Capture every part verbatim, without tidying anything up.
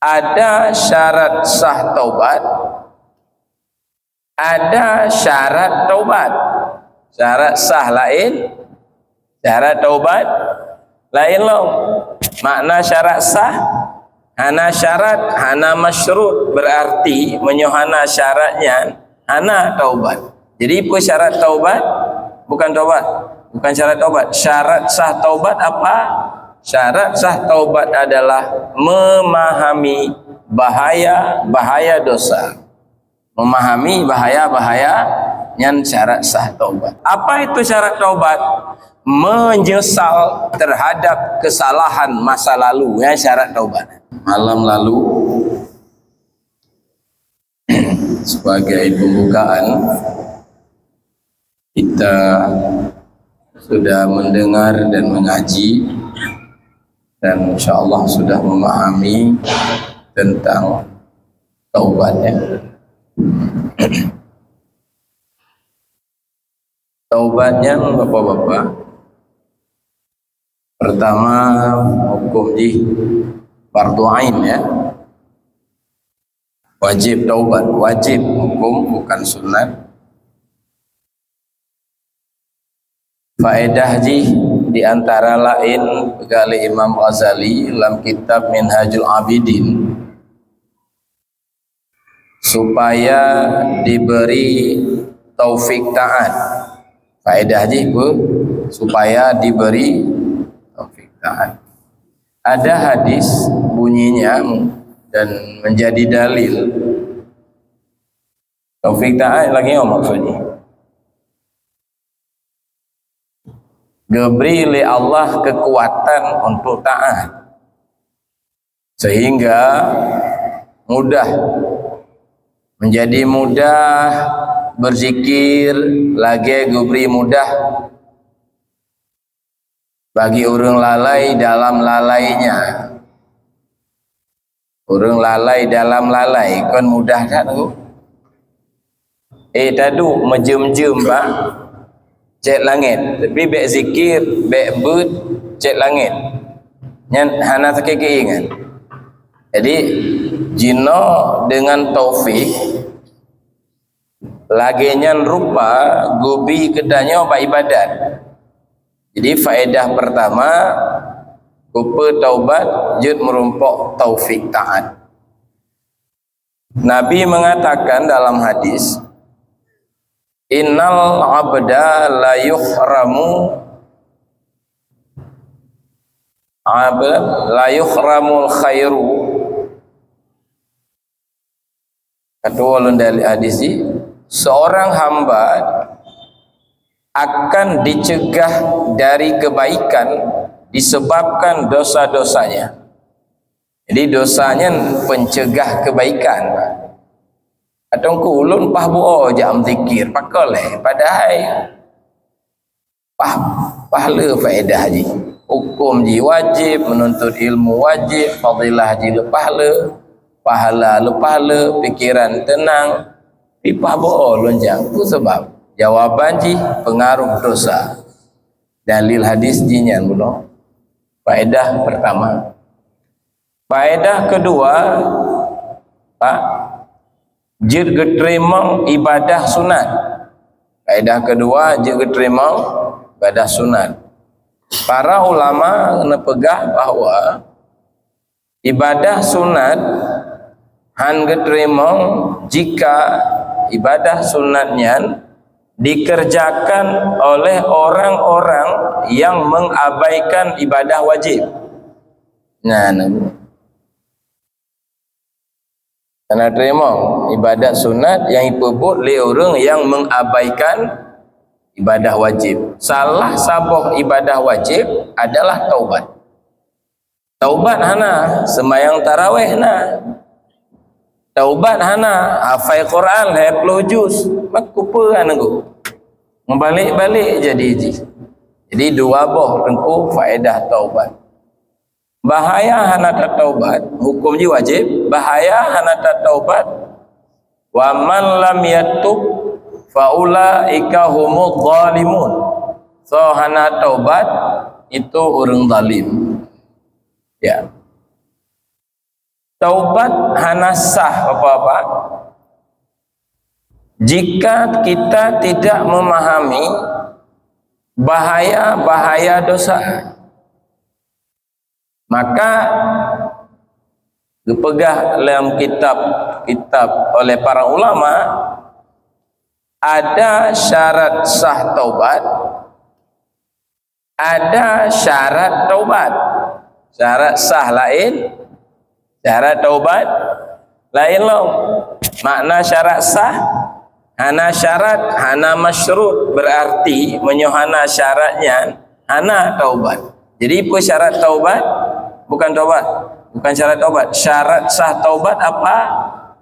Ada syarat sah taubat, ada syarat taubat. Syarat sah laén, syarat taubat laén lom. Makna syarat sah, hana syarat, hana masyrut, berarti meunyoe hana syarat nyan, hana taubat. Jadi, peue syarat taubat? Bukan taubat. Bukan syarat taubat. Syarat sah taubat apa? Syarat sah taubat adalah memahami bahaya-bahaya dosa. Memahami bahaya-bahaya nyan syarat sah taubat. Apa itu syarat taubat? Menyesal terhadap kesalahan masa lalu, nyan syarat taubat. Malam lalu, sebagai pembukaan, kita sudah mendengar dan mengaji, dan insya Allah sudah memahami tentang taubat, ya. Taubat nyan, bapak-bapak, pertama, hukum jih fardu ain, ya. Wajib taubat, wajib hukum, bukan sunat. Faedah jih di antara laén peugah lé Imam Ghazali lam kitab Minhajul Abidin, supaya diberi taufik taat. Faedah jih peue? Supaya diberi taufik taat. Ada hadis bunyinya dan menjadi dalil. Taufik taat lagèe nyoe maksudnya. Geubri lé Allah kekuatan untuk taat, sehingga mudah, menjadi mudah berzikir, lagèe geubri mudah bagi ureuëng lalai dalam lalainya. Ureuëng lalai dalam lalai kon mudah that, Teungku. Eh, taduek meujeuem-jeuem bak cét langét, tapi bèk zikir, bèk beuet cét langét. Nyan hana sakét keuingat. Jadi, jinoe deungon taufik, lagèe nyan rupa geubi keu tanyoe bak ibadat. Jadi, faedah pertama, kupeue taubat jeuet meurumpok taufik taat. Nabi mengatakan dalam hadis, "Innal abda la yuhramu, ab-, la yuhramul khairu." Kata ulun dari hadis ini, seorang hamba akan dicegah dari kebaikan disebabkan dosa-dosanya. Jadi, dosa nyan pencegah kebaikan. Atau ku ulun pah buo jak zikir, pakon lé, padahai pah-, pahala faedah jih. Hukum jih wajib, menuntut ilmu wajib, fadilah jih leupah le, pahala leupah le, pikiran tenang. Tapi pah buo lôn jak. Peue sabab? Jawaban jih pengaruh dosa. Dalil hadis jih nyan bunoe. Faedah pertama. Faedah kedua, Pak, jeuet geuteurimong ibadah sunat. Faedah kedua, jeuet geuteurimong ibadah sunat. Para ulama neupeugah bahwa ibadah sunat han geuteurimong jika ibadah sunat nyan dikerjakan oleh orang-orang yang mengabaikan ibadah wajib. Nah, na. Karena teurimong ibadat sunat nyang jipeubuet lé ureuëng nyang mengabaikan ibadah wajib. Salah saboh ibadah wajib adalah taubat. Taubat hana, seumayang tarawéh na. Taubat hana, hafai Quran lhée ploh juz. Maka peue hana go? Meubalek-balek jadi jih. Jadi dua boh teungku faedah taubat. Bahaya hana tataubat, hukum jih wajib, bahaya hana tataubat, "Wa man lam yatub fa ulaika humudz zalimun." Soe hana taubat, itu ureuëng zalim. Ya. Taubat hana sah, Bapak-bapak, jika kita tidak memahami bahaya-bahaya dosa. Maka geupeugah lam kitab-kitab oleh para ulama, ada syarat sah taubat, ada syarat taubat. Syarat sah laén, syarat taubat laén lom. Makna syarat sah, hana syarat, hana masyrut, berarti meunyoe hana syarat nyan, hana taubat. Jadi, peue syarat taubat? Bukan taubat. Bukan syarat taubat. Syarat sah taubat apa?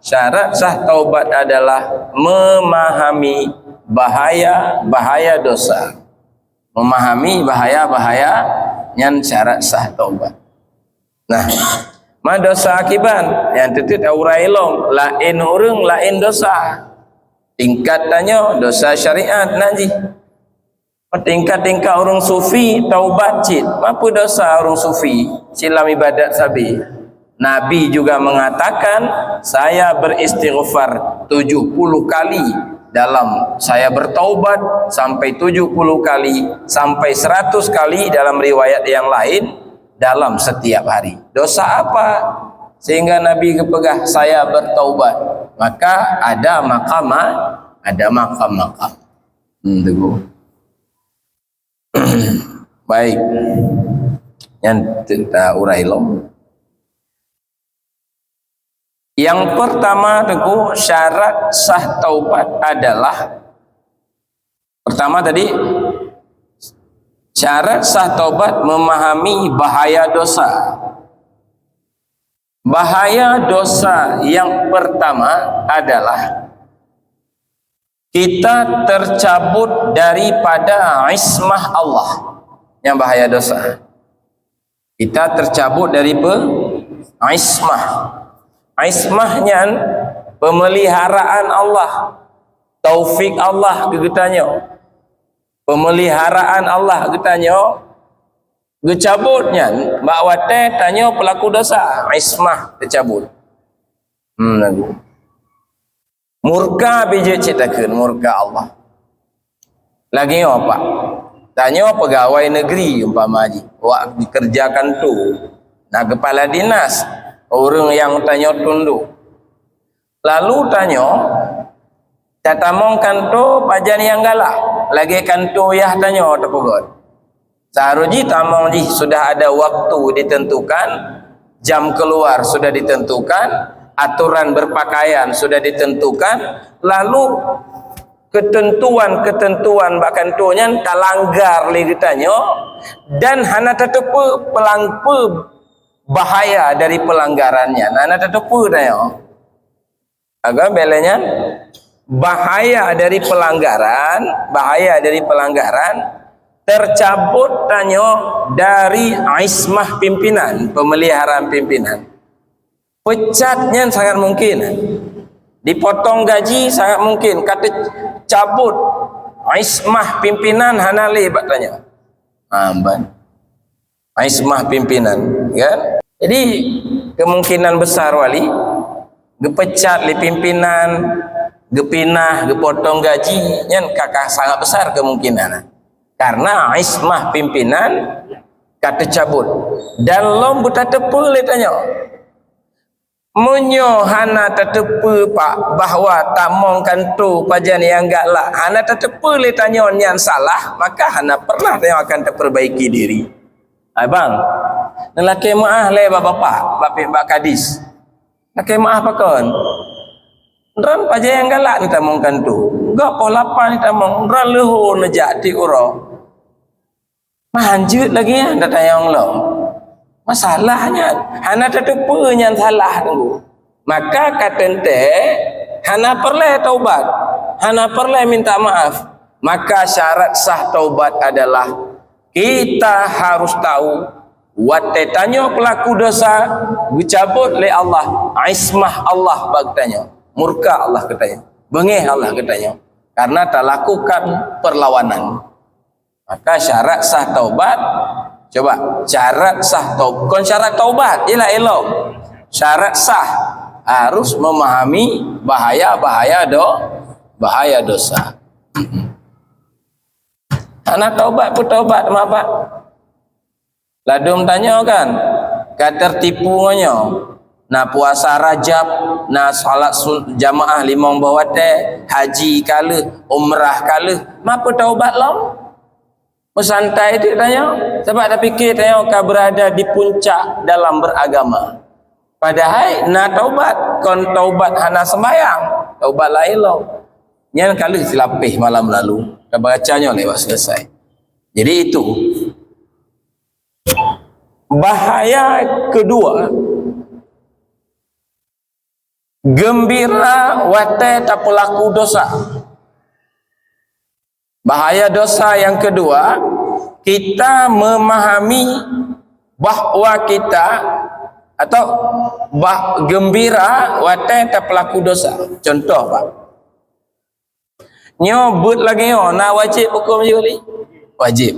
Syarat sah taubat adalah memahami bahaya-bahaya dosa. Memahami bahaya-bahaya nyan syarat sah taubat. Nah, ma dosa akiban, nyang teuteuk urai lom, laén ureuëng, laén dosa. Tingkat tanyoe, dosa syariat nan jih. Tingkat-tingkat ureuëng sufi taubat cit. Apa dosa ureuëng sufi? Silam ibadat sabe. Nabi juga mengatakan, "Saya beristighfar tujuh puluh kali dalam, saya bertaubat sampai tujuh puluh kali, sampai seratus kali dalam riwayat yang lain dalam setiap hari." Dosa apa sehingga Nabi geupeugah, "Saya bertaubat"? Maka ada makam, ada makam-makam. Hmm, teungku. Baik. Nyan teuk ta urai lom. Yang pertama, teungku, syarat sah taubat adalah, pertama tadi, syarat sah taubat memahami bahaya dosa. Bahaya dosa yang pertama adalah kita tercabut daripada ismah Allah. Nyang bahaya dosa. Kita tercabut dari pe-, ismah. Ismah nyan pemeliharaan Allah, taufik Allah keu geutanyoe. Pemeliharaan Allah geutanyoe geucabut nyan bak watée tanyoe pelaku dosa, ismah teucabut. Hmm, lagu. Murka bijéh cit takheun, murka Allah. Lagée nyoe, Pak. Tanyoe pegawai negeri umpama jih, wak dikeureuja kantô, na keupala dinas, ureuëng nyang tanyoe tundok. Lalu tanyoe, tatamong kantô pajan nyang galak, lagée kantô yah tanyoe teupeugét. Seharôh jih tamong jih sudah ada waktu ditentukan, jam keluar sudah ditentukan, aturan berpakaian sudah ditentukan, lalu ketentuan-ketentuan bak kantô nyan talanggar lé geutanyoe, dan hana tateupeue pelang-, peue bahaya dari pelanggaran nyan, hana tateupeue tanyoe. Agam bela nyan, bahaya dari pelanggaran, bahaya dari pelanggaran, tercabut tanyoe dari ismah pimpinan, pemeliharaan pimpinan. Pecat nyan sangat mungkin. Dipotong gaji sangat mungkin. Ka teucabut ismah pimpinan hana lé bak tanyoe. Ha, ban. Ismah pimpinan, kan? Jadi, kemungkinan besar wali geupecat lé pimpinan, geupinah, geupotong gaji, nyan ka, ka sangat besar kemungkinan. Karena ismah pimpinan ka teucabut. Dan lom beutateupeue lé tanyoe. Meunyoe hana tateupeue, Pak, bahwa tamong kantô pajan nyang galak, hana tateupeue lé tanyoe nyan salah, maka hana pernah tanyoe akan taperbaiki diri. Hai bang, neulakée meuáh lé bak bapak, bak, bak kadis. Lakée meuáh pakon? Droen pajan nyang galak neutamong kantô. Gob poh lapan neutamong, droen leuhô neujak tieb uroe. Mah hanjeuet lagée nyan tatanyong lom. Masalah nyan, hana tateupeue nyan salah teungku. Maka ka teuntée hana peureulée taubat, hana peureulée minta maaf. Maka syarat sah taubat adalah kita harus tahu, watée tanyoe peulaku desya, geucabot lé Allah ismah Allah bak geutanyoe, murka Allah keu tanyoe, beungéh Allah keu tanyoe, karena talakukan perlawanan. Maka syarat sah taubat, coba, syarat sah taubat, kon syarat taubat, ialah ilom. Syarat sah harus memahami bahaya-bahaya do-, bahaya dosa. Hana taubat pun taubat, maaf, Pak. Ladôm tanyoe kan, ka tertipu ngon nyoe. Na puasa Rajab, na salat sun-, jamaah limong boh watèe, haji ka lheueh, umrah ka lheueh, ma peutaubat lom? Meusantai teuk tanyoe, sabab tapike tanyoe ka berada di puncak dalam beragama. Padahai na taubat, kon taubat hana sembahyang, taubat laén lom. Nyan ka lheueh silapeh malam lalu, tabaca nyoe lewat selesai. Jadi itu. Bahaya kedua, gembira watèe tapeulaku dosa. Bahaya dosa yang kedua, kita memahami bahwa kita, atau bah-, gembira watèe tapeulaku dosa. Contoh, Pak. Nyoe beuet lagèe nyoe na wajéb huköm jih, Wali? Wajéb.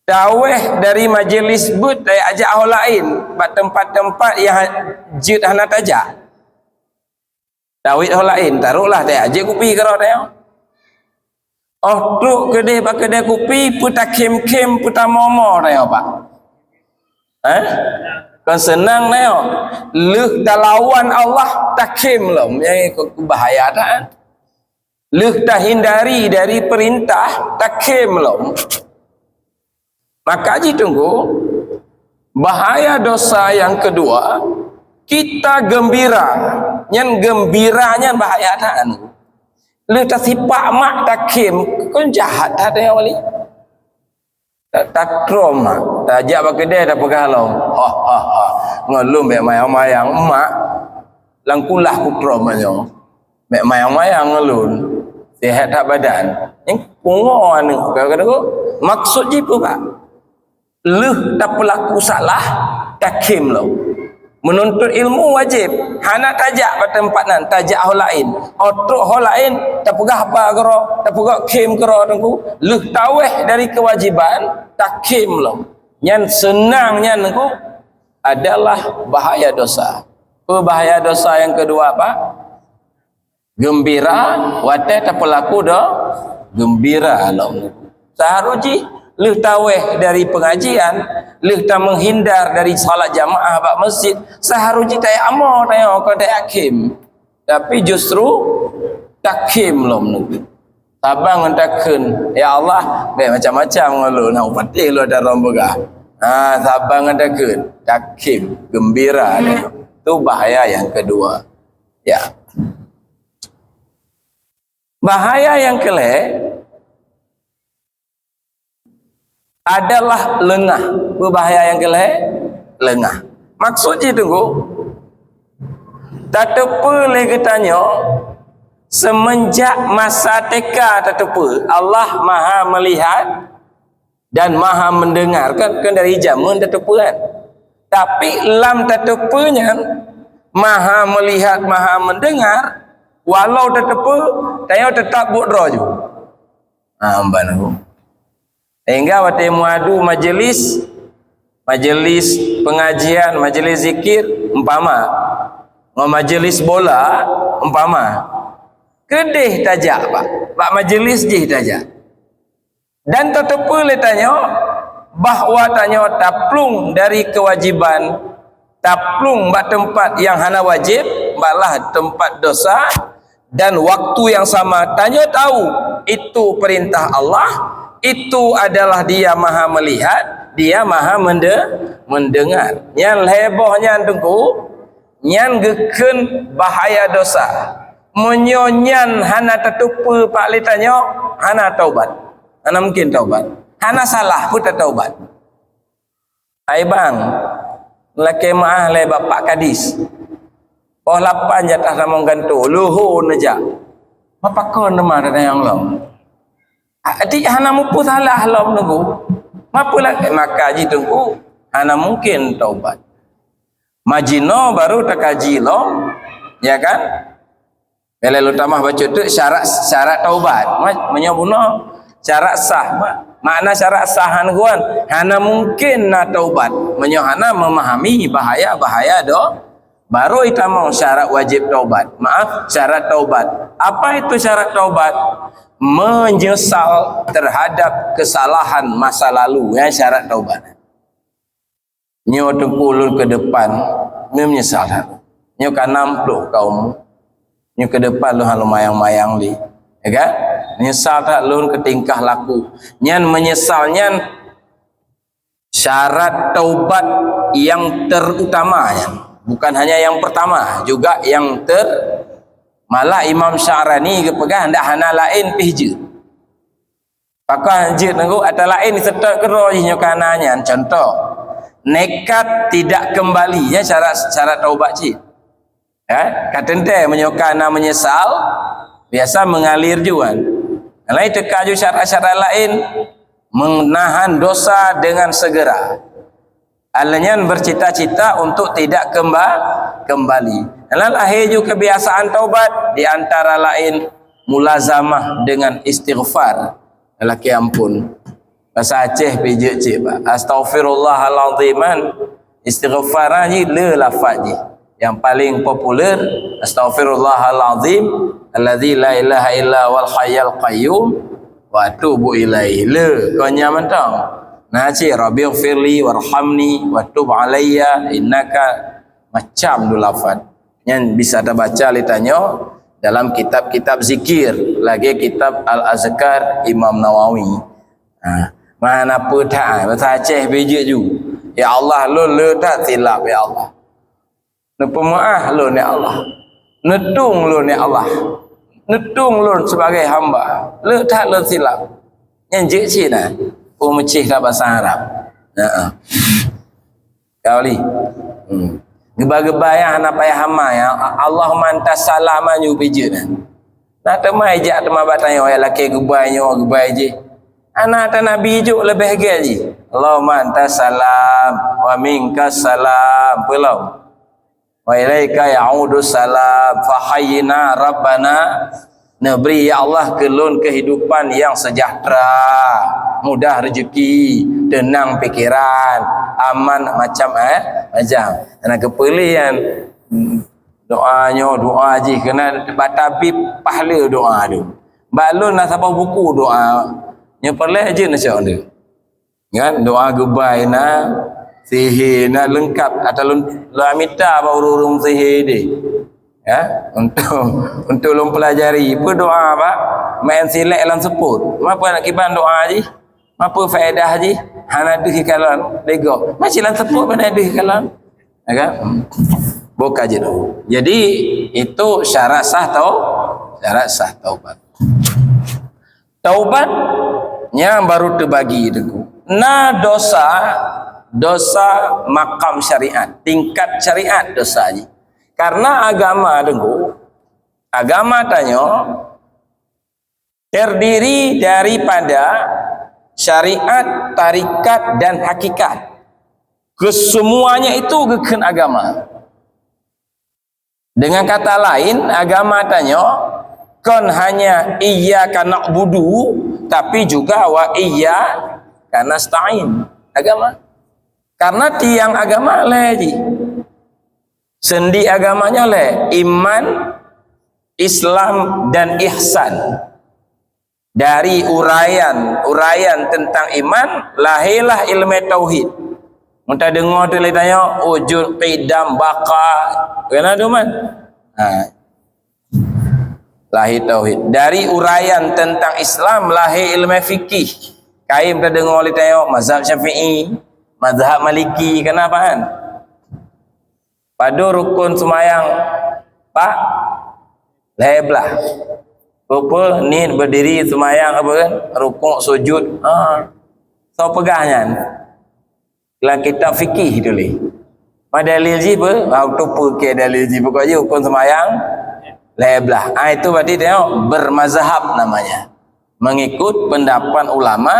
Tawéh dari majeulis beuet tajak ho laén, bak teumpat-teumpat nyang jeuet hana tajak. Tawét ho laén, taroklah tajak jép kupi keudroe tanyoe. Óh trok keudéh bak keudè kupi, peue takhém-khém, peue tamoe-moe tanyoe, Pak. Eh? Kon seunang nyoe. Lheueh talawan Allah, takhém lom. Nyang ikôt bahaya that. Lheueh tahindari dari peurintah, takhém lom. Maka jitunggu, bahaya dosa yang kedua, kita gembira. Nyan gembira nyan bahaya that. Lheueh tasipak mak takhém, kon jahat that ya wali. Ta-, tatrom, ha. Tajak bak keudè tapeugah lom. Ha, ha, ha. Ngon lôn bèk mayang-mayang, mak. Lam kulah kutrom nyoe. Bèk mayang-mayang ngon lôn. Sihat that badan. Nyang pungo aneuk, ka, ka, ka. Maksud jih peue, Pak? Lheueh tapeulaku salah, takhém lom. Meununtut ilmu wajéb, hana tajak bak teumpat nyan, tajak ho laén. Óh trok ho laén, tapeugah ba keudroe, tapeugah khém keudroe teungku. Lheueh tawéh dari keuwajéban, takhém lom. Nyan seunang nyan teungku adalah bahaya dosa. Peue bahaya dosa nyang keudua, Pak? Geumbira watée tapeulaku do-, geumbira lom. Seuharôh jih lheueh tawéh dari peungajian, lheueh tameuhindar dari salat jamaah bak meuseujid, seuharôh jih tajak amoe tanyoe kon tajak khém. Tapi justru takhém lom. Saban ngon takheun, "Ya Allah, bèk macam-macam ngon lôn, hana patéh lôn ata droe peugah." Ha, saban ngon takheun, takhém, geumbira. Tu bahaya nyang keudua. Ya. Bahaya nyang keulhèe adalah leungah. Peue bahaya nyang keulhèe? Leungah. Maksud jih teungku, tateupeue lé geutanyoe seumeunjak masa T K tateupeue Allah Maha Melihat dan Maha Mendengar, kan, kan dari jameun tateupeue, kan? Tapi lam tateupeue nyan, Maha Melihat, Maha Mendengar, walau tateupeue, tanyoe teutap buet droe ju. Ha, ban aku. Sehingga watée meuadu majeulis, majeulis pengajian, majeulis zikir, umpama, ngon majeulis bola, umpama, keudeh tajak, Pak, bak majeulis jih tajak. Dan tateupeue lé tanyoe bahwa tanyoe taplueng dari keuwajéban, taplueng bak teumpat nyang hana wajéb, bak lah teumpat dosa, dan waktu yang sama tanyoe tahu itu perintah Allah, itu adalah Dia Maha Melihat, Dia Maha mende-, mendengar. Nyan lhée boh nyan teungku, nyan geukheun bahaya dosa. Meunyoe nyan hana tateupeue bak lé tanyoe, hana taubat. Hana mungkin taubat. Hana salah pun tataubat. Hai bang, lakée meuáh lé Bapak Kadis. Poh lapan jatah tamong gantoe, leuho neujak. Bapa kon teuma tatanyong lom. Adik hana mupu salah lom teungku. Mapa lagée maka jih teungku, hana mungkin taubat. Majinoe baru takaji lom, ya kan? Bila lôn tamah bacut tu syarat, syarat taubat. Ma-, meunyoe bunoe syarat sah, ma-, Makna syarat sah nyan, hana mungkin na taubat meunyoe hana memahami bahaya-bahaya do-, baru itamong syarat wajib taubat. Maaf, syarat taubat. Apa itu syarat taubat? Menyesal terhadap kesalahan masa lalu, ya, syarat taubat. Nyoe teungku lôn keu depan, meunyoe meunyeusal that. Nyoe ka nam ploh ka umu. Nyoe keu depan lôn hana mayang-mayang lé. Ya kan? Meunyeusal that lôn keu tingkah laku. Nyan meunyeusal nyan syarat taubat yang terutama nyan. Bukan hanya yang pertama, juga yang ter-, malah Imam Sya'rani geupeugah ndak hana laén pih jeuet. Pakon jeuet nangku ata laén diseutôt keudroe jih nyoe ka na nyan. Contoh, nekat tidak kembali, nyan syarat, syarat taubat cit. Ya, ka teuntèe meunyoe ka na meunyeusal, biasa mengalir ju kan. Laén teuka ju syarat-syarat laén, menahan dosa dengan segera. Alèh nyan bercita-cita untuk tidak kemba-, kembali. Dalam lahé ju kebiasaan taubat, di antara lain mulazamah dengan istighfar. Lakèe ampôn. Bahasa Aceh pih jeuet cit, Pak. Astaghfirullahalazim. Istighfar jih le lafaz jih. Yang paling populer, astaghfirullahalazim alladzi la ilaha illa huwal hayyul qayyum wa atubu ilaih. Le, kon nyan mantong. Nah, cit, Rabbighfirli warhamni wa tub alayya innaka, macam tu lafaz. Nyan bisa tabaca lé tanyoe dalam kitab-kitab zikir, lagèe kitab Al-Azkar Imam Nawawi. Ha, mana peue that, bahasa Aceh bijék ju. Ya Allah, lôn le that silap, ya Allah. Neupeumeu'ah lôn, ya Allah. Neutueng lôn, ya Allah. Neutueng lôn sebagai hamba. Le that lôn silap. Nyan jeuet cit na. Peumeucéh ka bahasa Arab. Heeh. Ka li. Hmm. Geuba-geuba nyang hana payah hama, ya. Allahumma antas salam, nyoe bijék na. Nah, teuma ijak teuma bak tanyoe, ya, lakèe geubai nyoe, geubai jih. Aneuk ata Nabi jok leubeh gèt jih. Allahumma antas salam, wa minkas salam. Peulom. Wa ilaika ya'udus salam. Fa hayyina rabbana. Neubri, ya Allah, keu lôn kehidupan yang sejahtera, mudah rezeki, tenang pikiran, aman macam, eh, macam. Nah, keupeuleuh nyan, doa nyoe, doa jih, keunan bak tabib pahle doa tu. Bak lôn na saboh buku doa. Nyoe peureulèe jeuet na cok tu. Kan, doa geubai na, sihé na, leungkap. Ata lôn, lôn mita bak ureueng-ureueng sihé deh. Ya, untuk, untuk lôn pelajari. Peue doa, Pak? Main silek lam seupôt. Mapa nak kiban doa jih? Mapa faedah jih? Hana deuh kalon, degok. Masih lam seupôt mana deuh kalon? Ya kan? Hmm. Buka je dulu. Jadi, itu syarat sah tau-, syarat sah taubat. Taubat nyang baru teubagi teungku. Na dosa, dosa makam syariat, tingkat syariat dosa jih. Karena agama teungku, agama tanyoe terdiri daripada syariat, tarikat, dan hakikat. Kesemuanya itu geukheun agama. Dengan kata lain, agama tanyoe kon hanya iyyaka na'budu, tapi juga wa iyyaka nasta'in. Agama. Karena tiang agama lhèe jih. Sendi agamanya lhèe, iman, Islam, dan ihsan. Dari uraian, uraian tentang iman, lahirlah ilmu tauhid. Mun tadeungoe tu lé tanyoe, wujud, qidam, baqa. Keunan tu man. Ha. Lahir tauhid. Dari uraian tentang Islam, lahir ilmu fikih. Kaim tadeungoe lé tanyoe, mazhab Syafi'i, mazhab Maliki. Keunan paham? Padum rukun seumayang, Pak? Lhèe blah. Peue-peue, niet, beudiri, seumayang, apa kan? Rukuk, sujud. Ha. Soe peugah nyan? Lam kitab fikih tuléh. Ma dalil jih peue? Ha, tu peue keu dalil jih? Pokok jih rukun seumayang lhèe blah. Ha, itu berarti dia bermazhab namanya. Mengikut pendapat ulama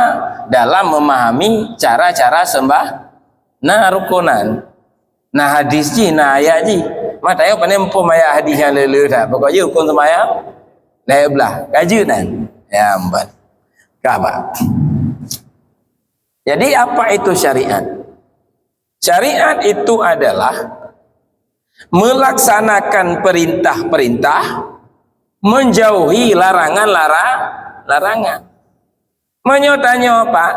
dalam memahami cara-cara sembah-, nah, rukunan. Na hadis jih, na ayat jih. Mata ayat pandai muphom ayat hadis nyang le-le that. Pokok jih rukun seumayang lhèe blah. Ka jeuet nyan. Ya, empat. Ka ba. Jadi, apa itu syariat? Syariat itu adalah melaksanakan perintah-perintah, menjauhi larangan-lara-, larangan. Meunyoe tanyoe, Pak,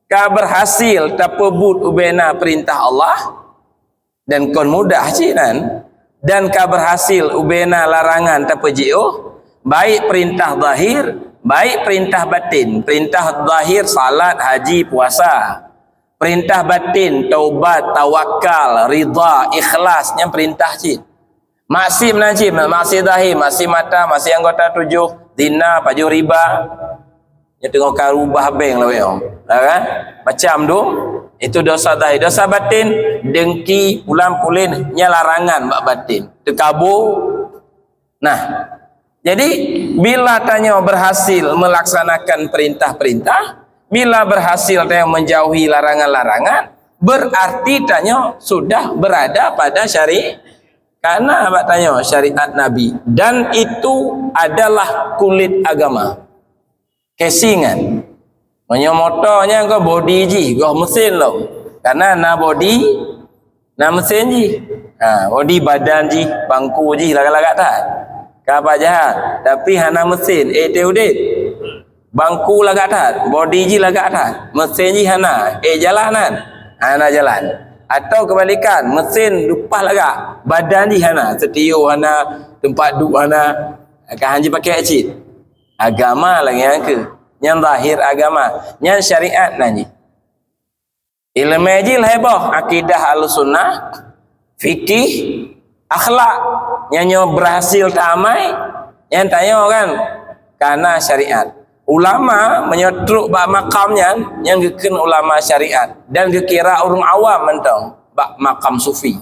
ka berhasil tapeubuet ubena perintah Allah, dan kon mudah cit nan, dan ka berhasil ubena larangan tapeujiôh, baik perintah zahir, baik perintah batin. Perintah zahir, salat, haji, puasa. Perintah batin, taubat, tawakal, ridha, ikhlas, nyan perintah cit. Maksiat meunan cit, maksiat zahir, maksiat mata, maksiat anggota tujoh, zina, pajoh riba. Nyan teungoh ka rubah bank lawét nyoe. Ha kan? Macam tu, itu dosa zahir. Dosa batin, dengki, pulan-pulen, nyan larangan bak batin. Teukabo. Nah, jadi bila tanyoe berhasil melaksanakan perintah-perintah, bila berhasil tanyoe menjauhi larangan-larangan, berarti tanyoe sudah berada pada syari-, karena bak tanyoe syariat Nabi. Dan itu adalah kulit agama. Casing kan. Meunyoe moto nyan goh bodi jih, goh mesin lom. Karena na bodi, na mesin jih. Ha, bodi badan jih, bangku jih lagak-lagak that. Ka bak jahat, tapi hana mesin, eh teuh udép. Bangku lagak that, bodi jih lagak that, mesin jih hana, eh jalan kan? Hana jalan. Atau kebalikan, mesin leupah lagak, badan jih hana, seutio hana, teumpat duek hana, ka han jipakai cit. Agama lagèe nyan keuh. Nyan zahir agama. Nyan syariat nan jih. Ileumèe jih lhèe boh, akidah Ahlussunnah, fikih, akhlak. Nyan nyoe berhasil tamai, nyan tanyoe kan, kana syariat. Ulama, meunyoe trok bak makam nyan, nyan geukheun ulama syariat. Dan geukira ureueng awam mantong bak makam sufi.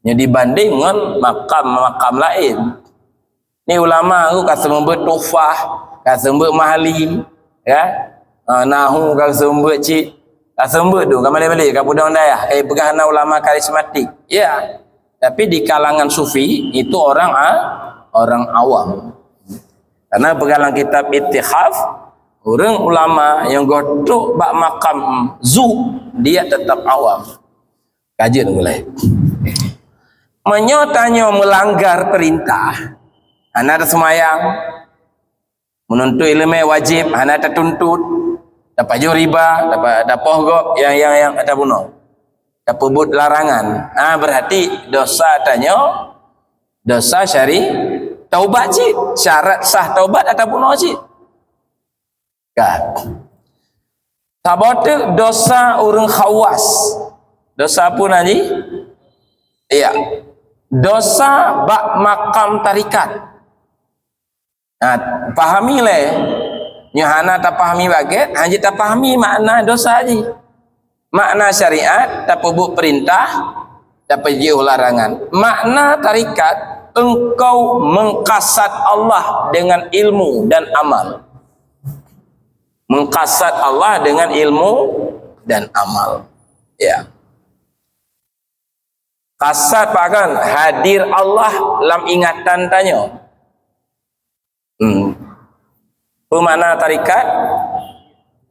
Nyoe dibandeng ngon makam-makam laén. Ni ulama tu ka seumeubeuet Tuhfah, ka seumeubeuet Mahli, ya. Ha, Nahu ka seumeubeuet cit, ka seumeubeuet tu, ka malèe-malèe, ka peudong dayah. Eh, peugah na ulama karismatik. Ya. Tapi di kalangan sufi, itu orang a-, orang awam. Karena peugah lam kitab Ittihaf, ureueng ulama nyang goh trok bak makam zu, dia tetap awam. Ka jeuet mulai. Meunyoe tanyoe meulanggar peurintah, hana taseumayang, meununtut ileumèe wajéb, hana tatuntut, tapajoh riba, tapa-, tapoh gob, nyang, nyang, nyang tabunoe, tapeubuet larangan. Ha, beurati dosa tanyoe, dosa syari-, taubat cit. Syarat sah taubat atawa bunoe cit. Ka. Saboh teuk dosa ureueng khawas. Dosa peue nan jih? Iya. Dosa bak makam tarikat. Nah, pahami lé. Nyoe hana tapahami baget, hana tapahami makna dosa jih. Makna syariat, tapeubuet peurintah, tapeujiôh larangan. Makna tarikat, engkau mengkasat Allah dengan ilmu dan amal. Mengkasat Allah dengan ilmu dan amal. Ya. Kasat pakon? Hadir Allah lam ingatan tanyoe. Hmm. Peue makna tarikat?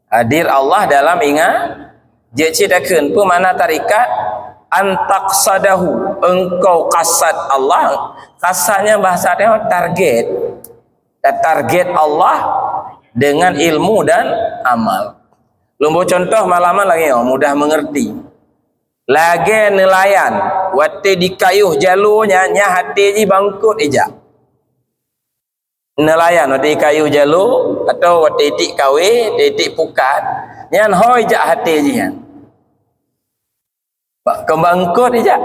Hadir Allah dalam ingat. Jeuet cit takheun, peue makna tarikat? Antaqsadahu, engkau kasat Allah. Kasat nyan bahasa tanyoe target. Tatarget Allah dengan ilmu dan amal. Lôn boh contoh malaman lagèe nyoe, mudah mengerti. Lagèe neulayan, watèe dikayôh jalô nyan, nyan até jih bangkot ijak. Neulayan watèe dikayôh jalô, atawa watèe tiek kawé, watèe tiek pukat, nyan ho ijak até jih nyan. Bak keumbang eungkôt ijak.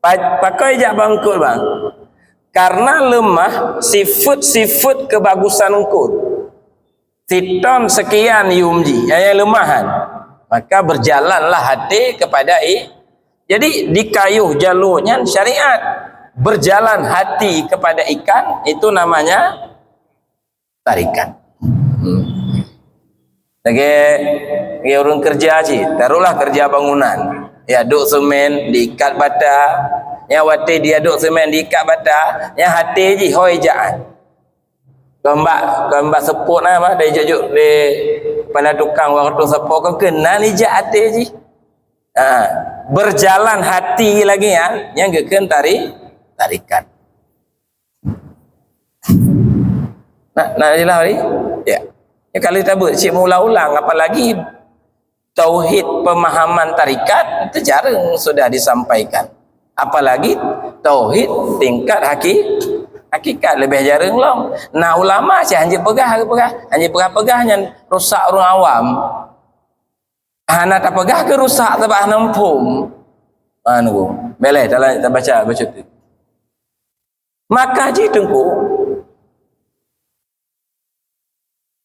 Pa-, pakon ijak bak eungkôt, bang? Karena leumah sifeuet-sifeuet keubagusan eungkôt. Siton seukian yum jih, nyang leumah nyan. Maka berjalanlah hati kepada i-, jadi dikayôh jalô nyan syariat. Berjalan hati kepada ikan, itu namanya tarikat. Hmm. Lagèe, lagèe ureueng keureuja cit, taruhlah keureuja bangunan. Ya, duek semen, diikat bata. Ya, watèe dia duek semen, diikat bata, ya, até jih ho ijak. Kon bak, kon bak seupôt na, bah, dari jok-jok di kepala tukang, waktu seupôt kon keunan ijak até jih. Ha, berjalan hati lagi, ya, nyang geukheun tari-, tarikat. Nah, nah, jelas tadi? Ya. Ya, kalau kita buat cik meulang-ulang, apalagi tauhid pemahaman tarikat, itu jarang sudah disampaikan. Apalagi tauhid tingkat haki-, hakikat, lebih jarang lom. Nah, ulama cit hana peugah, peugah, hana peugah-peugah nyan rusak ureuëng awam. Hana tapeugah keu rusak sabab hana muphom. Anu, beleh, tabaca, baca tu. Maka jih Teungku,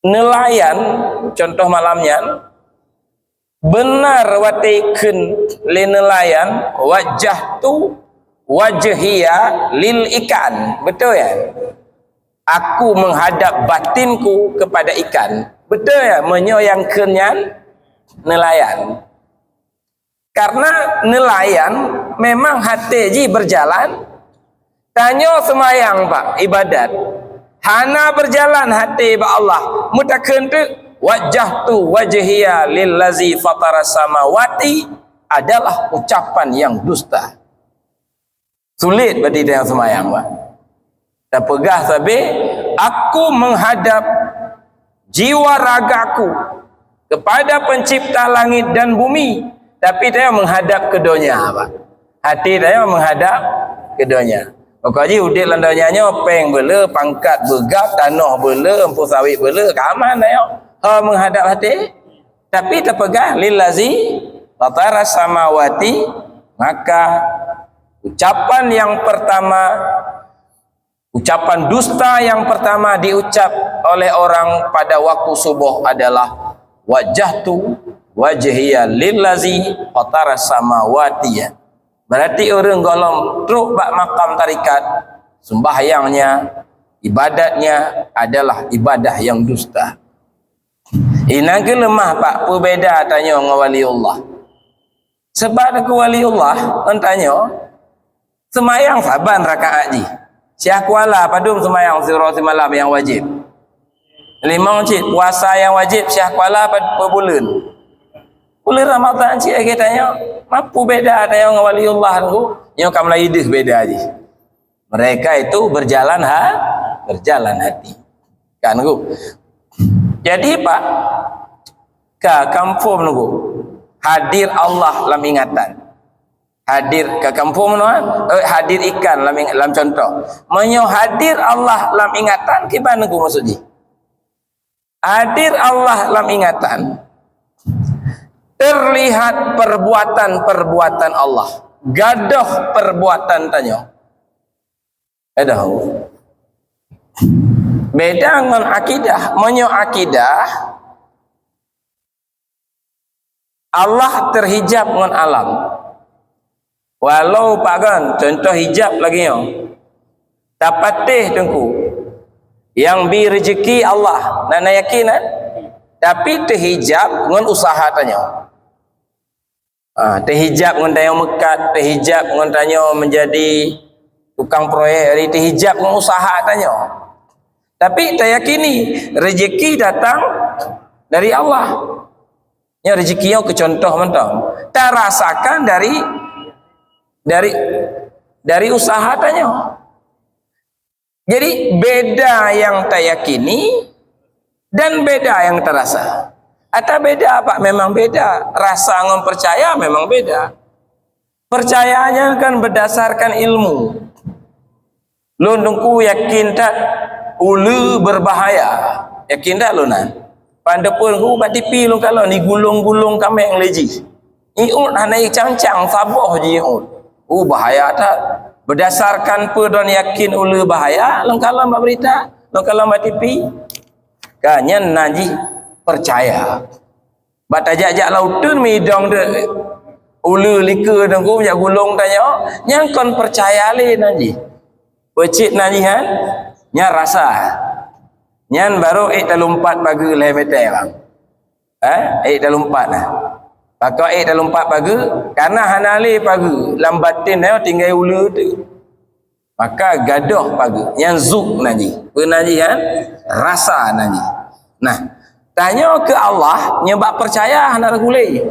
nelayan, contoh malam nyan, benar watée kheun lé nelayan, "Wajjahtu wajhiya lil ikan." Betul ya? "Aku menghadap batinku kepada ikan." Betul ya? Meunyoe nyang kheun nyan nelayan. Karena nelayan memang hati jih berjalan. Tanyoe seumayang, Pak, ibadat. Hana berjalan hati bak Allah. Meutakheun teuk, "Wajjahtu wajhiya lillazi fatara samawati" adalah ucapan yang dusta. Sulit bagi tanyoe seumayang, Pak. Tapeugah sabe, "Aku menghadap jiwa ragaku kepada pencipta langit dan bumi." Tapi tanyoe menghadap ke donya, Pak. Hati tanyoe menghadap ke donya. Pokok jih udeb lam donya nyoe, péng beu le, pangkat beu gab, tanoh beu le, empu sawit beu le, ka aman tanyoe. Ho menghadap hati. Tapi tapeugah, "Lillazi fatara samawati," maka ucapan yang pertama, ucapan dusta yang pertama diucap oleh orang pada waktu subuh adalah, "Wajjahtu wajhiya lillazi fatara samawati." Berarti ureuëng gohlom trok bak makam tarikat, sembahyangnya, ibadatnya adalah ibadah yang dusta. Inan keuh leumah, Pak, peubeda tanyoe ngon waliullah. Sebab keu waliullah, ngon tanyoe, seumayang saban rakaat jih. Syah kuala padum seumayang sidroe simalam nyang wajéb. Limong cit, puasa nyang wajéb syah kuala pad-, peubuleuen. Buleuen Ramadhan cit lagée tanyoe. Peubeda tanyoe ngon waliullah tu. Nyoe ka mulai deuh beda jih. Mereka itu berjalan ha-, berjalan hati. Kan, Teungku? Jadi, Pak, ka confirm, Teungku. Hadir Allah lam ingatan. Hadir ka confirm, Teungku, eh, hadir ikan lam ing-, lam contoh. Meunyoe hadir Allah lam ingatan, kiban, Teungku, maksud jih? Hadir Allah lam ingatan. Terlihat perbuatan-perbuatan Allah. Gadôh perbuatan tanyoe. Gadôh. Beda ngon akidah. Meunyoe akidah, Allah terhijab ngon alam. Walau pagan, contoh hijab lagée nyoe. Tapatéh, Teungku, nyang bi rezeki Allah, na, na yakin, kan? Tapi teuhijab ngon usaha tanyoe. Ah, teuhijab ngon tanyoe meukat, teuhijab ngon tanyoe menjadi tukang proyek, jadi teuhijab ngon usaha tanyoe. Tapi tayakini rezeki datang dari Allah. Nyoe rezeki nyoe keu contoh mantong. Tarasakan dari, dari, dari usaha tanyoe. Jadi, beda nyang tayakini dan beda nyang tarasa. Ata beda, Pak, memang beda. Rasa ngon percaya memang beda. Percayanya kan berdasarkan ilmu. Lôn Teungku yakin that uleue berbahaya. Yakin that lôn nyan? Pan teupeue Teungku bak tipi lôn kalon digulong-gulong kaméng lé jih. Iôt hana icang-cang, saboh jih iôt. Uh, bahaya that. Berdasarkan peue droen yakin uleue bahaya, lôn kalon bak berita, lôn kalon bak tipi. Ka nyan na jih percaya. Bak tajak-jak lam uteuen meudong deuek uleue likeue Teungku jak gulong tanyoe, nyan kon percaya lé na jih. Peucit na jih nyan, nyan rasa. Nyan baru ék talumpat pageue lhèe meter bang. Eh, ék talumpat nah. Pakon ék talumpat pageue, karena hana lé pageue, lam batin tanyoe tinggai uleue teuh. Maka gadôh pageue, nyan zuk najih. Peue najih nyan? Rasa najih. Nah, tanyoe keu Allah, nyoe bak peucaya hana ragu lé.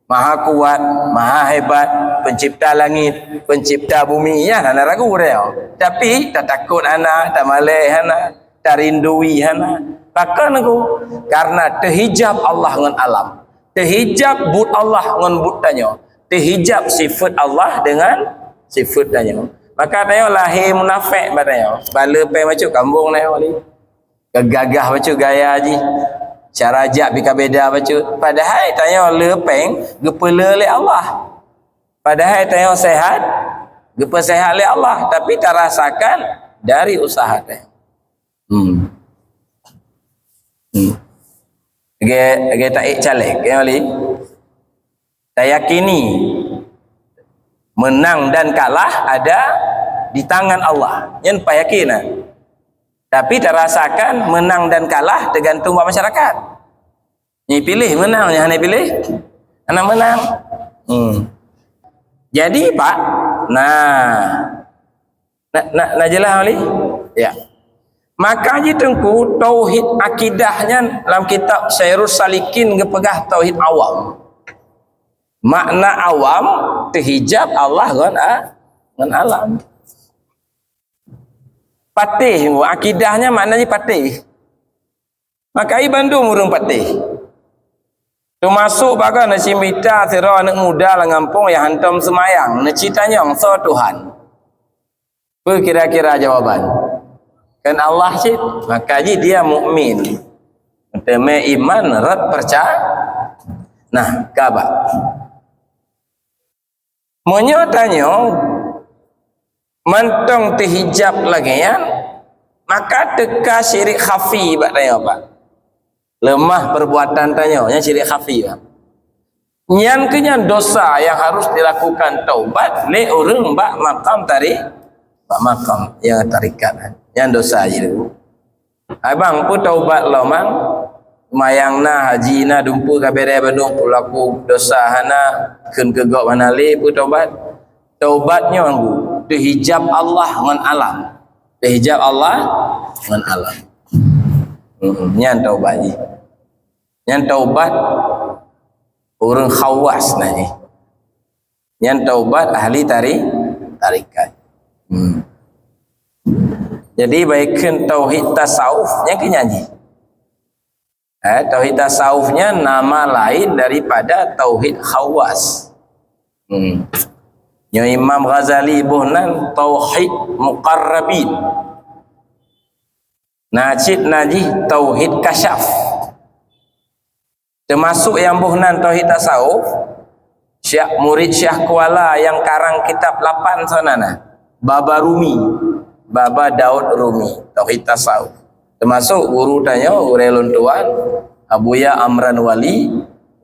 Maha kuat, maha hebat, pencipta langit, pencipta bumi, nyan hana ragu tanyoe. Tapi tatakot hana, tamalèe hana, tarindui hana. Pakon keuh? Karena teuhijab Allah ngon alam. Teuhijab buet Allah ngon buet tanyoe. Teuhijab sifeut Allah dengan sifeut tanyoe. Maka tanyoe lahé munafék bak tanyoe. Bak le péng bacut kambong tanyoe ni. Geugagah bacut gaya jih. Cara jak pih ka beda bacut. Padahai tanyoe le péng geupeule lé Allah. Padahai tanyoe sehat, geupeusehat lé Allah, tapi tarasakan dari usaha tanyoe. Hmm. Hmm. Lagèe, lagèe taék caleg, ya, Wali? Tayakini menang dan kalah ada di tangan Allah. Nyan payakina. Tapi tarasakan menang dan kalah tergantung bak masyarakat. Nyan piléh menang, nyan hana piléh, hana menang. Hmm. Jadi, Pak, nah, na, na, na jeulaih, Wali? Ya. Maka jih Teungku, tauhid akidah nyan lam kitab Sairus Salikin geupeugah tauhid awam. Makna awam, teuhijab Allah ngon a-, ngon alam. Patéh, akidah nyan makna jih patéh. Maka i bandum ureuëng patéh. Teumasok bagaih na cimita sidroe aneuëk muda lam gampông nyang hántom seumayang, neuci tanyong, "Soe Tuhan?" Peue kira-kira jawaban? Kan Allah cit. Maka jih dia mukmin. Meuteumé iman rot percaya. Nah, ka ba. Meunyoe tanyoe mantong teuhijab lagèe nyan, maka teuka syirik khafi bak tanyoe, Pak. Leumah perbuatan tanyoe, nyan syirik khafi, Pak. Nyan keuh nyan dosa nyang harus dilakukan taubat lé ureuëng bak makam tari-, bak makam nyang tarikat. Nyan dosa jih tu. Abang, peue taubat lom, Bang? Seumayang na, haji na, dumpeue ka bèrèh bandum, peulaku dosa hana, kheun keu gob hana lé, peue taubat? Taubat nyoe, Teungku, teuhijab Allah ngon alam. Teuhijab Allah ngon alam. Hmm, nyan taubat jih. Nyan taubat ureuëng khawas na jih. Nyan taubat ahli tari-, tarikat. Hmm. Jadi, baikkan tauhid tasawuf, nyan keuh nyan jih. Eh, tauhid tasawuf nyan nama lain daripada tauhid khawas. Hmm. Nyoe Imam Ghazali boh nan tauhid muqarrabin. Na cit na jih tauhid kasyaf. Teumasok nyang boh nan tauhid tasawuf, Syekh, murid Syekh Kuala nyang karang kitab lapan soe nan na, Baba Rumi, Baba Daud Rumi, tauhid tasawuf. Teumasok guru tanyoe, gurèe lôn tuan, Abuya Amran Wali,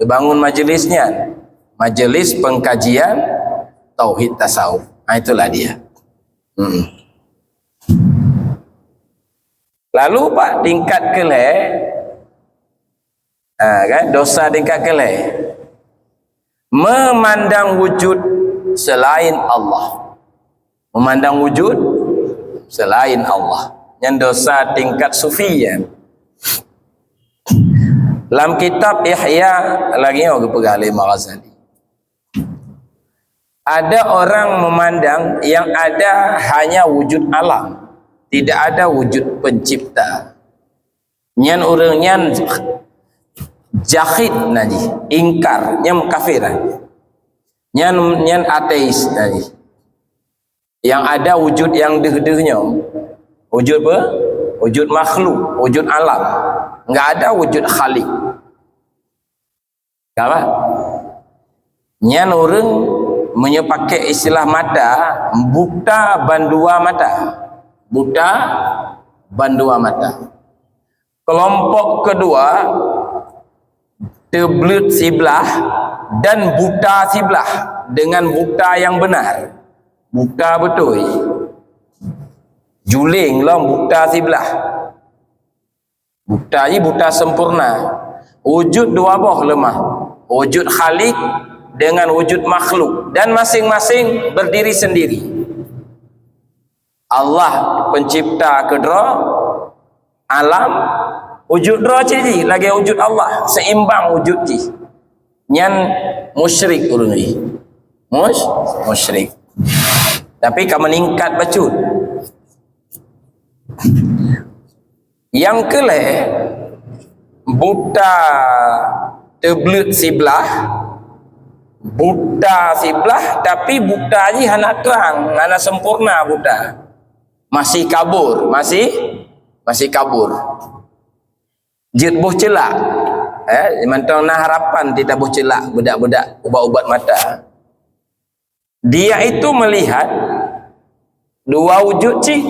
geubangun majeulis nyan, majeulis pengkajian tauhid tasawuf. Ha, itulah dia. Hmm. Lalu bak tingkat keulhèe, ha, kan, dosa tingkat keulhèe, memandang wujud selain Allah. Memandang wujud selain Allah. Nyan dosa tingkat sufi, ya. Lam kitab Ihya lagi nyoe geupeugah lé Imam Ghazali. Ada orang memandang yang ada hanya wujud alam, tidak ada wujud pencipta. Nyan ureuëng nyan jahid na jih, ingkar, nyan kafir. Nyan, nyan ateis na jih. Yang ada wujud nyang deuh-deuh nyoe. Wujud apa? Wujud makhluk, wujud alam. Enggak ada wujud khalik. Ka ba? Nyan ureuëng meunyoe pakai istilah mata, buta bandua mata. Buta bandua mata. Kelompok kedua, teubleut siblah dan buta siblah dengan buta yang benar. Buta beutôi. Juléng lom buta siblah. Buta jih buta sempurna. Wujud dua boh leumah. Wujud Khalik dengan wujud makhluk. Dan masing-masing berdiri sendiri. Allah pencipta keudroe alam, wujud droe cit jih lagée wujud Allah, seimbang wujud jih. Nyan musyrik ureuëng jih. Mus-, musyrik. Tapi ka meuningkat bacut. Nyang keu lhée, buta teubleuet siblah, buta siblah, tapi buta jih hana trang, hana sempurna buta. Masih kabur, masih, masih kabur. Jeuet boh ceulak. Eh, mantong na harapan titaboh ceulak, beudak-beudak ubat-ubat mata. Dia itu melihat dua wujud cit.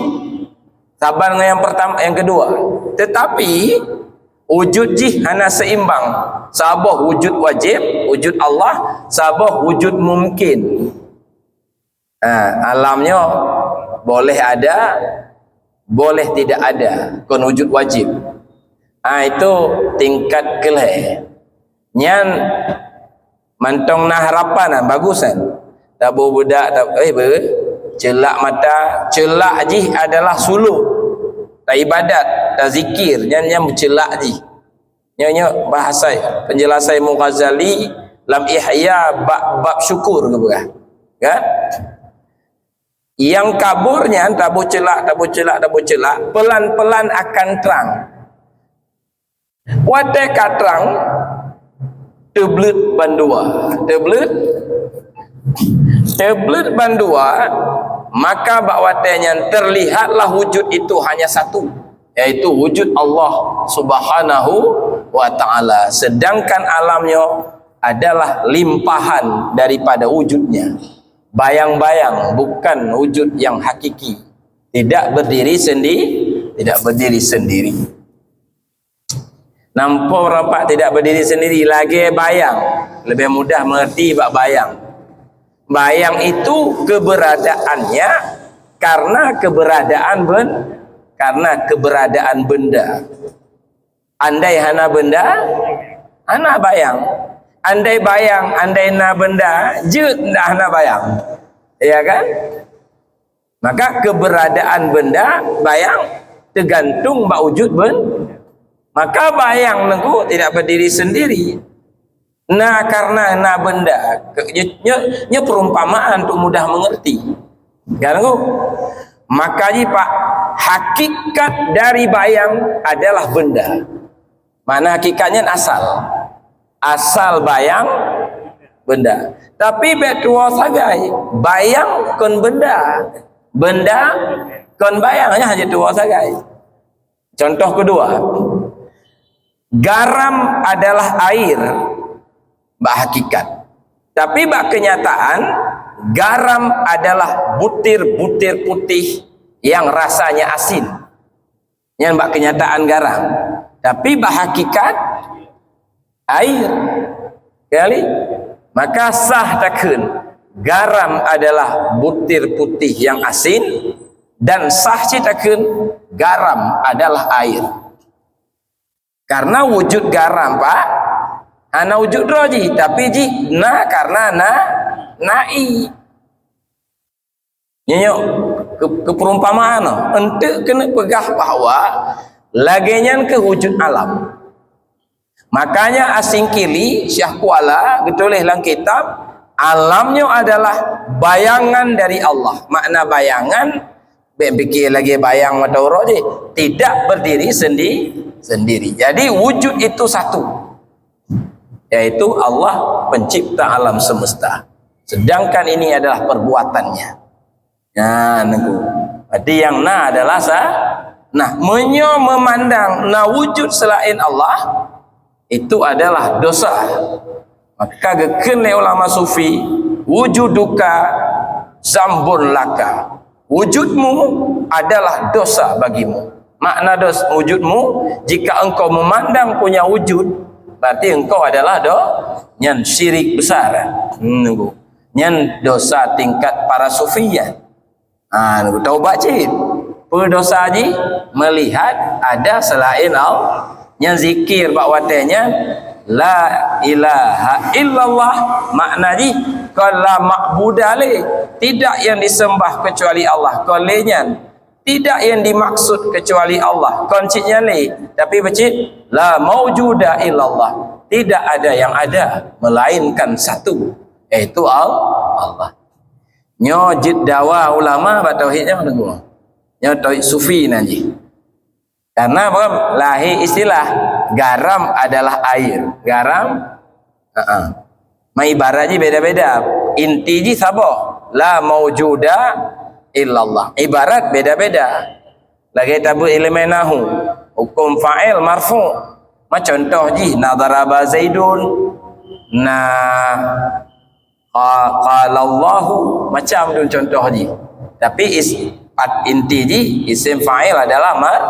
Saban ngon nyang pertama, nyang kedua. Tetapi, wujud jih hana seimbang. Saboh wujud wajib, wujud Allah, saboh wujud mungkin. Ha, alam nyoe boleh ada, boleh tidak ada, kon wujud wajib. Ha, itu tingkat keu lhée. Nyan mantong na harapan, ha, bagus kan. Taboh beudak, ta-, eh, be-, ceulak mata, ceulak jih adalah suluk. Ta ibadat, ta zikir, nyan, nyan ceulak jih. Nyoe, nyoe bahasa penjelasan Imam Ghazali lam Ihya bab, bab syukur geupeugah. Kan? Nyang kabur nyan taboh ceulak, taboh ceulak, taboh ceulak, pelan-pelan akan trang. Watée ka trang, teubleuet bandua. Teubleuet, teubleuet bandua, maka bak watée nyan terlihatlah wujud itu hanya satu, yaitu wujud Allah Subhanahu wa Ta'ala. Sedangkan alam nyoe adalah limpahan daripada wujudnya. Bayang-bayang, bukan wujud yang hakiki. Tidak berdiri sendi-, tidak berdiri sendiri. Nampak rapat tidak berdiri sendiri, lagée bayang. Lebih mudah mengerti bak bayang. Bayang itu keberadaannya karena keberadaan ben-, karena keberadaan benda. Andai hana benda, hana bayang. Andai bayang, andai na benda, jeuet ndak hana bayang. Ya kan? Maka keberadaan benda, bayang, tergantung bak wujud ben-, maka bayang nengku tidak berdiri sendiri. Na karena na benda. Ke-, nye, nye, nye perumpamaan untuk mudah mengerti. Kan nengku? Maka jih pak, hakikat dari bayang adalah benda. Makna hakikatnya asal. Asal bayang benda. Tapi bék tuwoe sagai, bayang kon benda. Benda kon bayang, nyan hana tuwoe sagai. Contoh kedua, garam adalah air bak hakikat. Tapi bak kenyataan, garam adalah butir-butir putih yang rasanya asin. Nyan bak kenyataan garam. Tapi bak hakikat, air. Kali? Maka sah takheun, garam adalah butir putih yang asin, dan sah cit takheun, garam adalah air. Karena wujud garam, Pak, hana wujud droe jih, tapi jih na karena na, na ie. Nyoe, nyoe, keu-, keu perumpamaan, enteuk keuneuk peugah bahwa lagée nyan keu wujud alam. Makanya Asingkili, Syekh Kuala, geutuléh lam kitab, alam nyoe adalah bayangan dari Allah. Makna bayangan, bék pikée lagée bayang mata uroe jih, tidak berdiri sendi-, sendiri. Jadi, wujud itu satu, yaitu Allah pencipta alam semesta. Sedangkan ini adalah perbuatannya. Nah, nengku. Berarti yang na adalah sa-, nah, meunyoe memandang na wujud selain Allah, itu adalah dosa. Maka geukheun lé ulama sufi, "Wujuduka zambun laka." Wujudmu adalah dosa bagimu. Makna dos-, wujudmu, jika engkau memandang punya wujud, berarti engkau adalah do-, nyan syirik besar. Hmm, nengku. Nyan dosa tingkat para sufi nyan. Ha, nengku, taubat cit. Peue dosa jih? Melihat ada selain Allah. Nyan zikir bak watée nyan, "La ilaha illallah." Makna jih, kon la ma'buda lé. Tidak yang disembah kecuali Allah. Kon lé nyan. Tidak yang dimaksud kecuali Allah. Kon cit nyan lé, tapi beucit la maujuda illallah. Tidak ada yang ada melainkan satu, yaitu Al-, Allah. Nyoe jeuet dawa ulama bak tauhid nyoe, Teungku. Nyoe tauhid sufi nan jih. Karena apa? Lahé istilah garam adalah air. Garam, ha, ma ibarat jih beda-beda. Inti jih saboh. La maujuda illallah. Ibarat beda-beda. Lagèe tabeuet ileumèe nahu, huköm fa'il marfu'. Ma contoh jih, na daraba Zaidun, na qa-, qala Allahu, macam tu contoh jih. Tapi is-, pat-, inti jih, isim fa'il adalah mar-,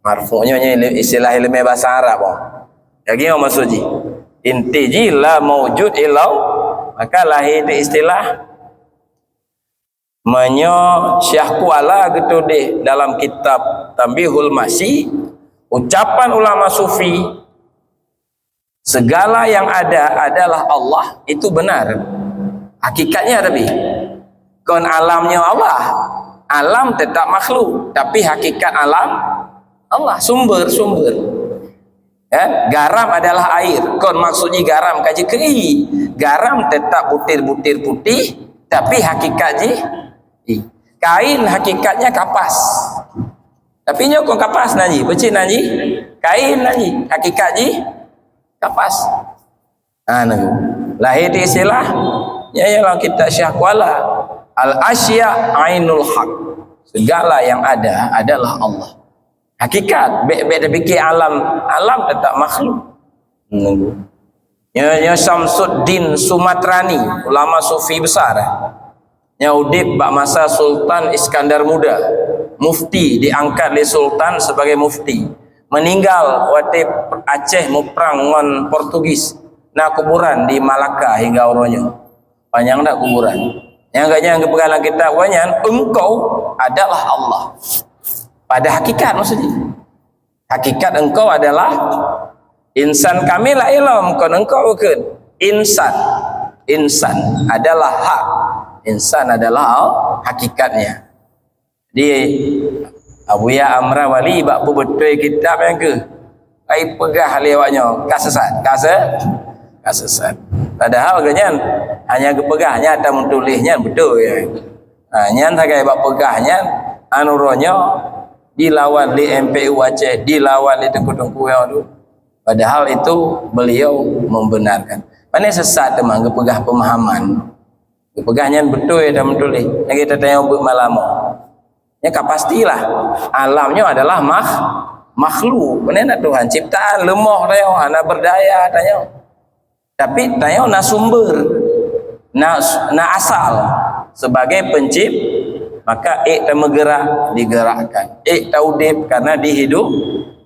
marfu'. Nyoe, nyoe istilah ileumèe bahasa Arab, oh. Lagèe nyoe maksud jih. Inti jih la maujud illau, maka lahé di istilah. Meunyoe Syekh Kuala geutuléh dalam kitab Tanbihul Masyi, ucapan ulama sufi, segala yang ada adalah Allah, itu benar. Hakikatnya tapi, kon alam nyoe Allah. Alam tetap makhluk, tapi hakikat alam Allah, sumber-sumber. Ya, garam adalah air. Kon maksud jih garam ka jikeu ie. Garam tetap butir-butir putih, tapi hakikat jih ie. Kain hakikatnya kapas. Tapi nyoe kon kapas nan jih, peucit nan jih, kain nan jih, hakikat jih kapas. Ha, nah. Lahé di istilah, ya, ya, lam kitab Syekh Kuala, al-asya ainul haq. Segala yang ada adalah Allah. Hakikat, bèk, bèk tapikir alam, alam tetap makhluk. Nunggu. Nyoe, nyoe Syamsuddin Sumatrani, ulama sufi besar, eh. Nyang udép bak masa Sultan Iskandar Muda, mufti, diangkat lé Sultan sebagai mufti. Meninggal watèe Aceh muprang ngon Portugis, na kuburan di Malaka hingga uroe nyoe. Panyang that kuburan. Nyang gobnyan geupeugah lam kitab gobnyan, "Engkau adalah Allah." Pada hakikat maksudnya. Hakikat engkau adalah insan kamil ilm, kon engkau bukon. Insan. Insan adalah hak. Insan adalah hakikatnya. Di Abuya Amran Wali bak peubeutôi kitab nyang keuh, ai peugah lé awak nyoe, ka sesat, ka se-, ka sesat. Padahal gobnyan hanya geupeugah nyan, ata meutuléh nyan beutôi, ya. Ha, nyan sagai bak peugah nyan, anu roh nyoe dilawan lé M P U Aceh, dilawan lé teungku-teungku nyoe tu. Padahal itu beliau membenarkan. Pane sesat teuma geupeugah pemahaman. Geupeugah nyan beutôi dan meutuléh. Lagèe tatanyong beuet malam. Nyan ka pastilah. Alam nyoe adalah makh-, makhluk. Pane na Tuhan ciptaan, leumoh tanyoe, hana berdaya tanyoe. Tapi tanyoe na sumber, na, na asal sebagai pencip-, maka ék tameugerak, digerakkan. Ék taudép karena dihidup,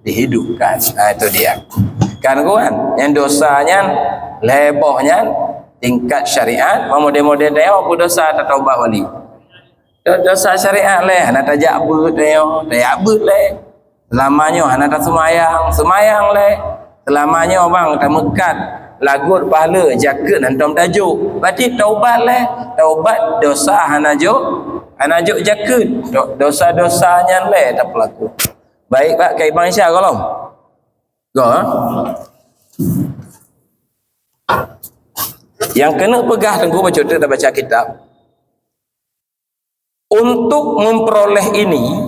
dihidupkan. Nah, itu dia. Kan, kan? Nyang dosa nyan, lhèe boh nyan, tingkat syariat, meudeh-meudeh tanyoe beudosa tataubat wali. Do-, dosa syariat lé, hana tajak beuet tanyoe, tajak beuet lé. Seulama nyoe hana taseumayang, seumayang lé. Seulama nyoe bang tameukat lagot pahala, jakeuet hántom tajok. Berarti taubat lé, taubat dosa hana jok, hana jok jakeuet. Do-, dosa-dosa nyan lé tapeulaku. Baik, Pak, kai bang Isya golom. Go, ha? Nyang keuneuk peugah teungku bacut teuh tabaca kitab. Untuk memperoleh ini,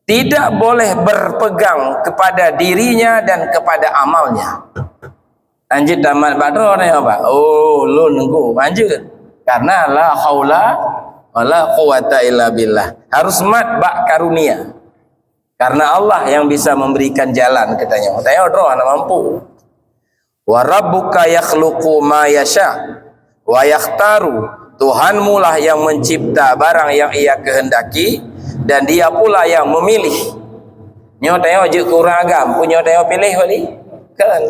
tidak boleh berpegang kepada dirinya dan kepada amalnya. Anjeut tamat bak droe nyoe, Pak. Oh, lôn nunggu. Anjeut. Karena la haula wala quwata illa billah. Harus mat bak karunia. Karena Allah yang bisa memberikan jalan keu tanyoe. Tanyoe droe hana mampu. Wa rabbuka yakhluqu ma yasha wa yakhtaru. Tuhanmu lah yang mencipta barang yang Ia kehendaki dan Dia pula yang memilih. Nyoe tanyoe jeuet keu ureueng agam, peue nyoe tanyoe piléh wali? Kan?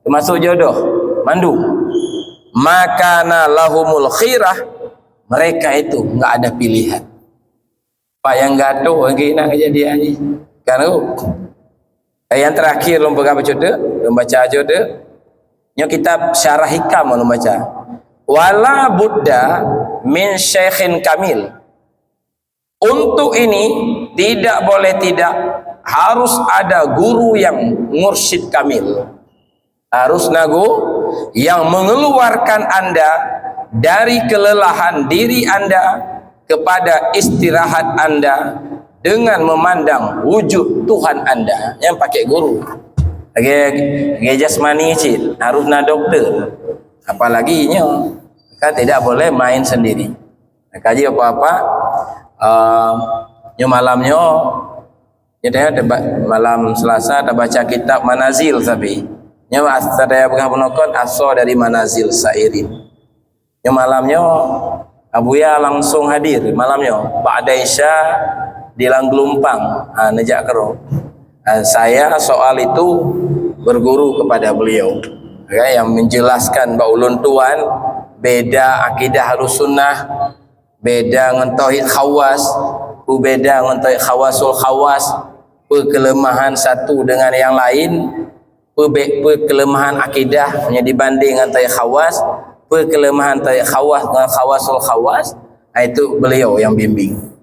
Termasuk jodoh, mandum. Ma kana lahumul khirah, mereka itu enggak ada pilihan. Pak nyang gadoh lagi na keujadian jih. Kan tu? Nyang terakhir lôn peugah bacut teuh, lôn baca bacut teuh. Nyoe kitab Syarah Hikam lôn baca. Wala budda min syaikhin kamil. Untuk ini, tidak boleh tidak, harus ada guru yang mursyid kamil. Harus na guru yang mengeluarkan anda dari kelelahan diri anda kepada istirahat anda dengan memandang wujud Tuhan anda. Nyan pakai guru. Lagi, lagi jasmani cit, harus na doktor. Apalagi nyoe, kan tidak boleh main sendiri. Kaji apa-apa, uh, nyoe malam nyoe, nyoe teuh teuba-, malam Selasa tabaca kitab Manazil sabe. Nyoe as-, saya peugah bunoe kon asoe dari Manazil Sairin. Nyoe malam nyoe, Abuya langsung hadir malam nyoe. Ba'da Isya di Langgeulumpang, ha, neujak keudroe. Ha, saya soal itu berguru kepada beliau. Ya, yang menjelaskan bak ulôn tuan, beda akidah Ahlussunnah, beda ngon tauhid Khawas, peue beda ngon tauhid Khawasul Khawas, peue kelemahan satu dengan yang lain, peue be-, peue kelemahan akidah meunyoe dibanding ngon tauhid Khawas, peue kelemahan tauhid Khawas ngon Khawasul Khawas, ha, itu beliau yang bimbing.